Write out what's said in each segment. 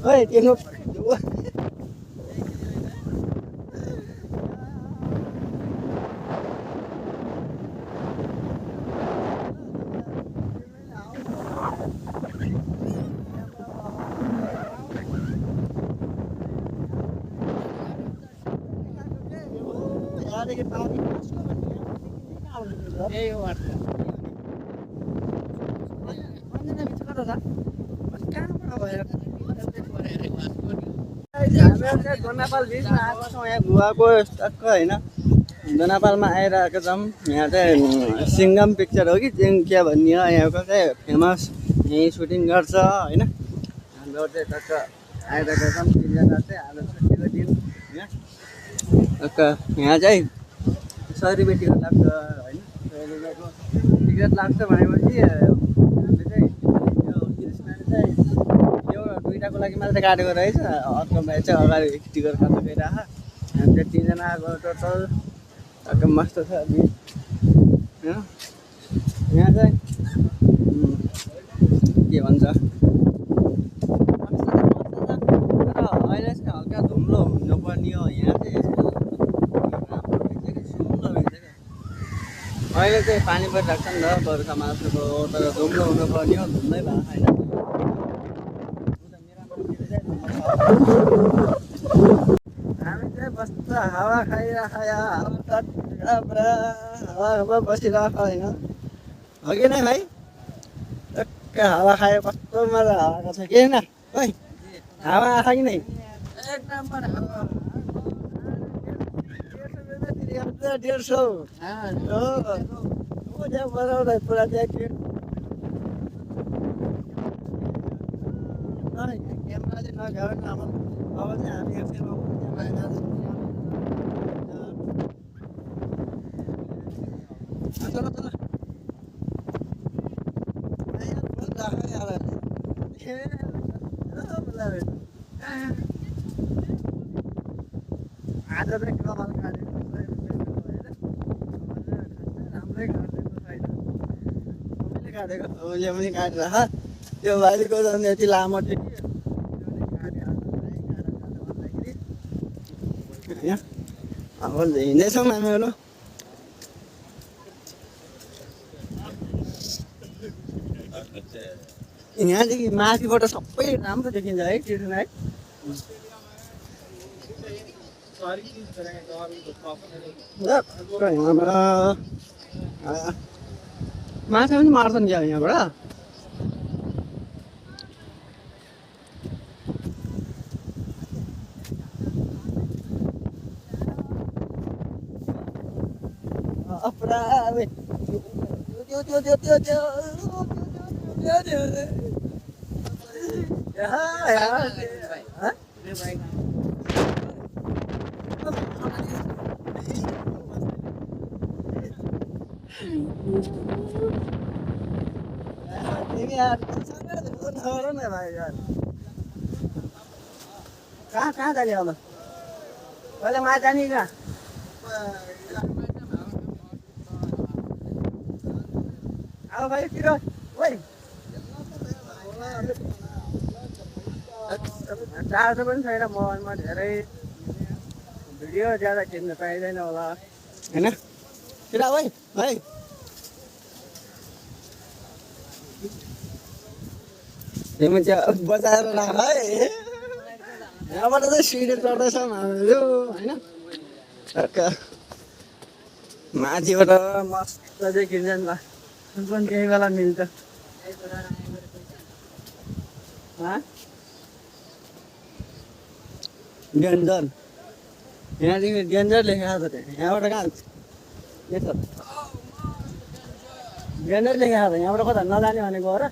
Oi, tiene यहाँदेखि पानी त्यही हो अर्थ। दोनापाल बिचमा आएको छौँ यहाँ गुवाको टक्क होइन दोनापालमा आइरहेको छौँ यहाँ चाहिँ सिङ्गम पिक्चर हो कि चिङ्किया भन्ने हो यहाँको चाहिँ फेमस यहीँ सुटिङ गर्छ होइन हाम्रो चाहिँ टक्क आइरहेको छौँ तिनजना चाहिँ आज छुट्टीको दिन होइन टक्क यहाँ चाहिँ सयरुपियाँ टिकट लाग्छ होइन 100 रुपियाँको टिकट लाग्छ भनेपछि हामीले चाहिँ यो क्रिस्माले चाहिँ एउटा दुइटाको लागि मात्रै काटेको रहेछ अर्को भाइ चाहिँ अगाडि टिकट काट्नु गइरहेको हामी चाहिँ तिनजना आएको टोटल टक्क मस्त छ होइन यहाँ चाहिँ के भन्छ तर अहिले चाहिँ हल्का धुम्लो हुनुपर्ने हो यहाँ चाहिँ अहिले चाहिँ पानी परिरहेको छ नि त बर्खा मासुको तर धुम्लो हुनुपर्ने हो धुम्लै भएको छैन हामी चाहिँ बस्छ हावा खाइरहेको हावा बसिरहेको होइन हो कि नै भाइ टक्क हावा खायो कस्तो मजा आएको छ कि होइन है हावा आएको कि नै एक नम्बर हावा। 150 हो त्यहाँ बनाउँदा पुरा त्यहाँ के क्यामेरा चाहिँ नभ्याउ न अब चाहिँ हामी चल चल आज चाहिँ कमाल काटेको राम्रै काटेको छैन मैले काटेको उसले पनि काटेर त्यो भाइको झन् यति लामो थियो कि अब हिँड्दैछौँ हामीहरू यहाँदेखि माथिबाट सबै राम्रो देखिन्छ है ट्रेन है माछा पनि मार्छन् क्या यहाँबाट कहाँ कहाँ जाने अब पहिले माथि जाने कहाँ अब भाइ तिर ओइ चार्ज पनि छैन मोबाइलमा धेरै भिडियो ज्यादा खिच्न पाइँदैन होला होइन तिर भाइ भाइ बजाएर राख है यहाँबाट चाहिँ सिँढी चढ्दैछौँ हामीहरू होइन टक्क माथिबाट मस्त देखिन्छ नि त पनि केही बेला मिल्छ डेन्जर यहाँदेखि डेन्जर लेखेको छ त्यहाँ यहाँबाट कहाँ के छ डेन्जर लेखेको छ यहाँबाट कता नजाने भनेको हो र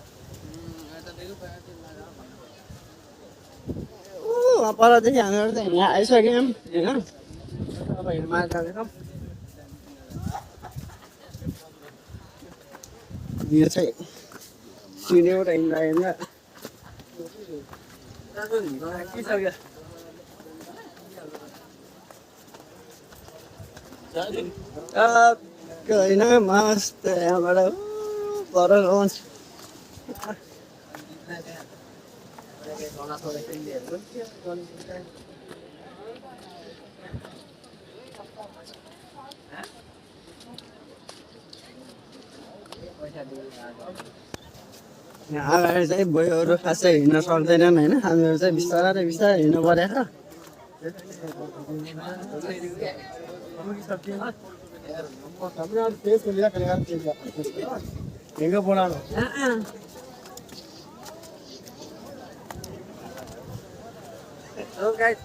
परदेखि हामीहरू चाहिँ यहाँ आइसक्यौँ होइन अब हिँड्मा जाँदैछौँ यो चाहिँ सिँढीबाट हिँड्दा हिँड्दा थाकिसक्यो होइन मस्त यहाँबाट पर यहाँ अगाडि चाहिँ बोयोहरू खासै हिँड्न सक्दैनन् होइन हामीहरू चाहिँ बिस्तारै बिस्तारै हिँड्नु परेछ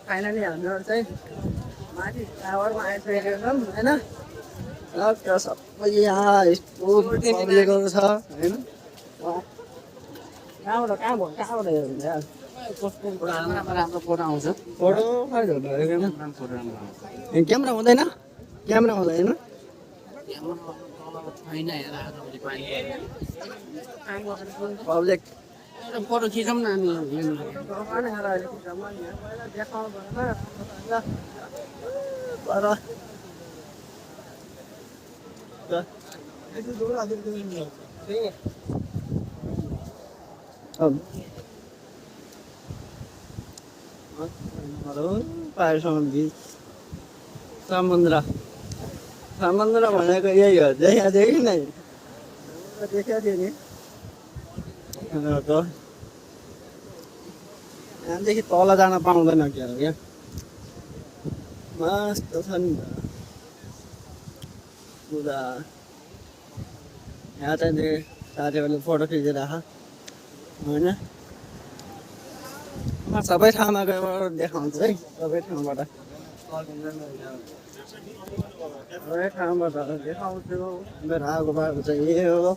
फाइनली हामीहरू चाहिँ माथि टावरमा आइसकेका छौँ होइन र सबै यहाँ यस्तो पब्लिकहरू छ होइन कहाँबाट कहाँबाट हेर्नु यार राम्रो फोटो आउँछ फोटो क्यामेरा हुँदैन क्यामेरा हुँदैन छैन हेर पब्लिक फोटो खिचौँ न हामी पाहाडसम्म बिच समुद्र समुद्र भनेको यही हो देखादेखि नै देखाएको थियो नि यहाँदेखि तल जान पाउँदैन क्या क्या मस्त छ नि त पुरा यहाँ चाहिँ साथीहरूले फोटो खिचिरहेको होइन म सबै ठाउँमा गएर देखाउँछु है सबै ठाउँबाट सबै ठाउँबाट देखाउँछु मेरो आगो बाटो चाहिँ यही हो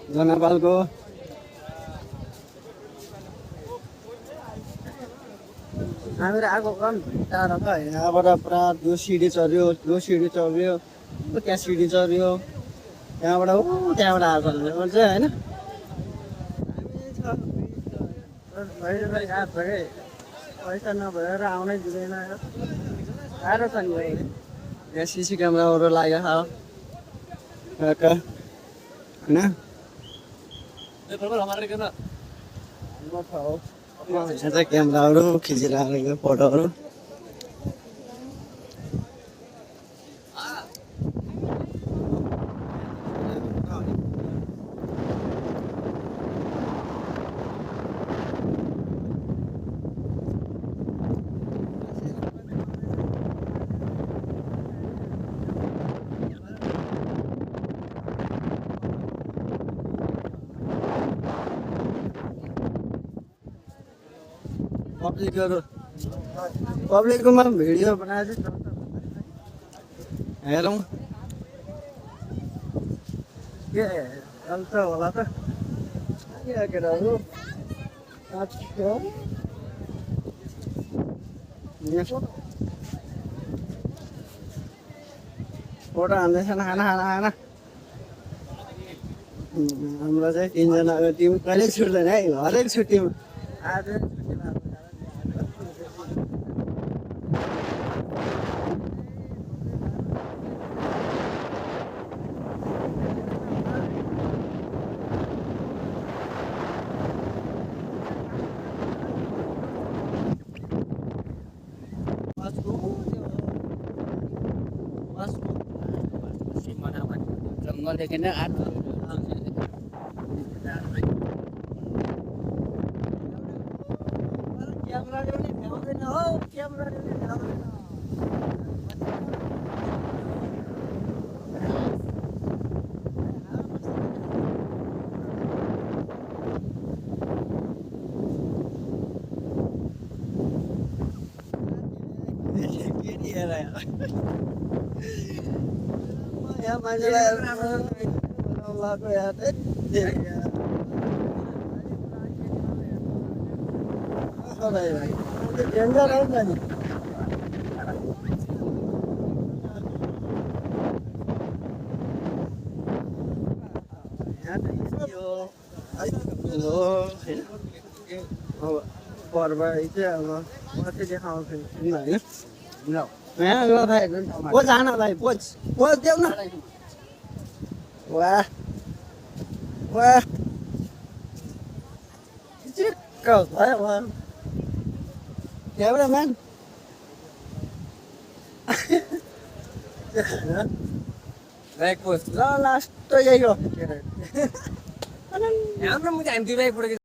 जनापालको हामीहरू आएको कम टाढो त यहाँबाट पुरा त्यो सिडी चढ्यो त्यो सिडी चढ्यो त्यहाँ सिडी चढ्यो त्यहाँबाट त्यहाँबाट आएको चाहिँ होइन पैसा नभएर आउनै दिँदैन गाह्रो छ नि यहाँ सिसी क्यामेराहरू लागेको छ होइन यहाँ चाहिँ क्यामेराहरू खिचिरहेको फोटोहरू पब्लिककोमा भिडियो बनाएर हेरौँ के चल्छ होला त केटाहरू फोटो हान्दैछन् खाना खाना खाना हाम्रो चाहिँ तिनजनाको टिम कहिले छुट्दैन है हरेक छुट्टीमा आज जङ्गल देखेन आठ क्यामेराले पनि भ्याउँदैन हो क्यामेराले पनि भ्याउँदैन यहाँ मान्छेलाई डेन्जर आउँछ नि अब पर्व चाहिँ अब माथि देखाउँछु होइन यहाँ भाइ पोज आन भाइ पोज पोज देऊ न वाह वाह चिक्क भयो क्यामेराम्यान ब्याग पोस्ट ल लास्ट यही हो हाम्रो मुझे हामी दुई पढेको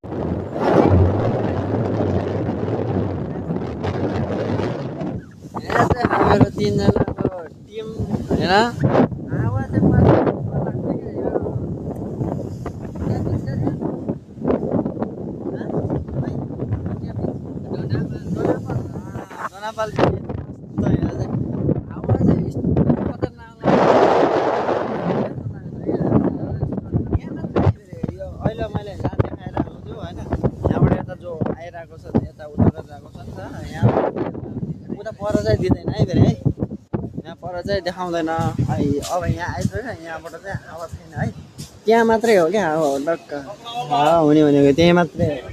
यहाँ चाहिँ हामीहरू तिनजनाको टिम होइन हावा चाहिँ मलाई लाग्छ कि यो दोनापाल हावा चाहिँ यस्तो खतरनाक यो अहिले मैले जहाँ देखाएर आउँछु होइन यहाँबाट यता जो आइरहेको छ यता उता गएको छ नि त यहाँ उता पर चाहिँ दिँदैन है फेरि है यहाँ पर चाहिँ देखाउँदैन अब यहाँ आइसक्यो यहाँबाट चाहिँ हावा छैन है त्यहाँ मात्रै हो क्या हावा हो डक्क हावा हुने भनेको त्यहीँ मात्रै हो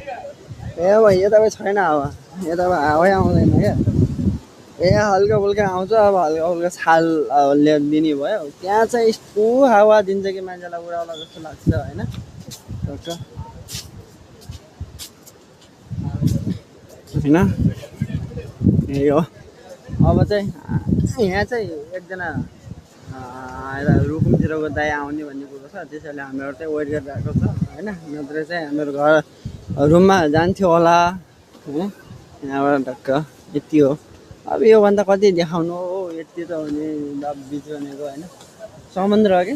ए अब यता छैन हावा यता हावै आउँदैन क्या ए हल्का फुल्का आउँछ अब हल्का फुल्का छाल दिने भयो त्यहाँ चाहिँ यस्तो हावा दिन्छ कि मान्छेलाई उडाउला जस्तो लाग्छ होइन टक्क होइन यही हो अब चाहिँ यहाँ चाहिँ एकजना रुकुमतिरको दाइ आउने भन्ने कुरो छ त्यसैले हामीहरू चाहिँ वेट गरिरहेको छ होइन नत्र चाहिँ हामीहरू घर रुममा जान्थ्यो होला होइन यहाँबाट टक्क यति हो अब योभन्दा कति देखाउनु हो यति त हो नि बिच भनेको होइन समुद्र हो कि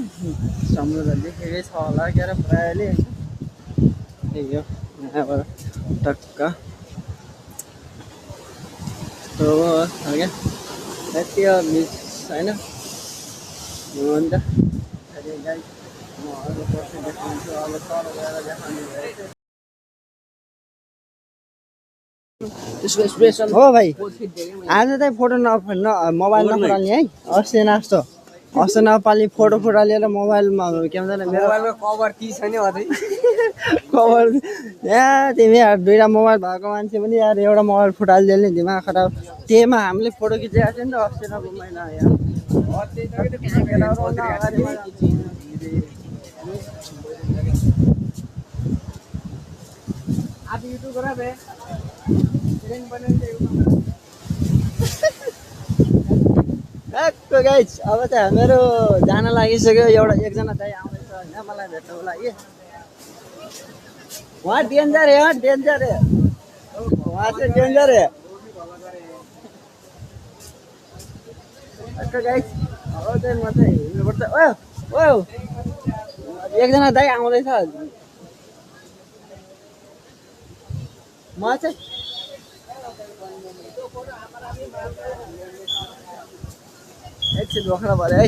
समुद्र देखेकै छ होला के अरे प्रायःले होइन त्यही हो यहाँबाट टक्क हो क्या यति हो बिच होइन अन्त गाई म अर्को पर्सि देखाउँछु अब तल गएर देखाउने भयो हो भाइ आज चाहिँ फोटो मोबाइल नफुटाल्ने है अस्ति नास्तो अस्ति नपालि फोटो फुटालेर मोबाइलमा के भन्छ मेरो कभर ती छैन अझै कभर यहाँ तिमी दुईवटा मोबाइल भएको मान्छे पनि यार एउटा मोबाइल फुटालिदियो नि दिमाग खराब त्यहीमा हामीले फोटो खिचेको थियो नि त अस्ति नघुमाइन यहाँ आप यूट्यूब करा बे गाइज अब चाहिँ हामीहरू जान लागिसक्यो एकजना दाइ आउँदैछ होइन मलाई भेट्नुको लागि उहाँ डेन्जर हो डेन्जर उहाँ चाहिँ डेन्जर गाइज अब चाहिँ म चाहिँ हिँड्नुपर्छ ओ एकजना दाइ आउँदैछ म चाहिँ एकछिन रोक्न पऱ्यो है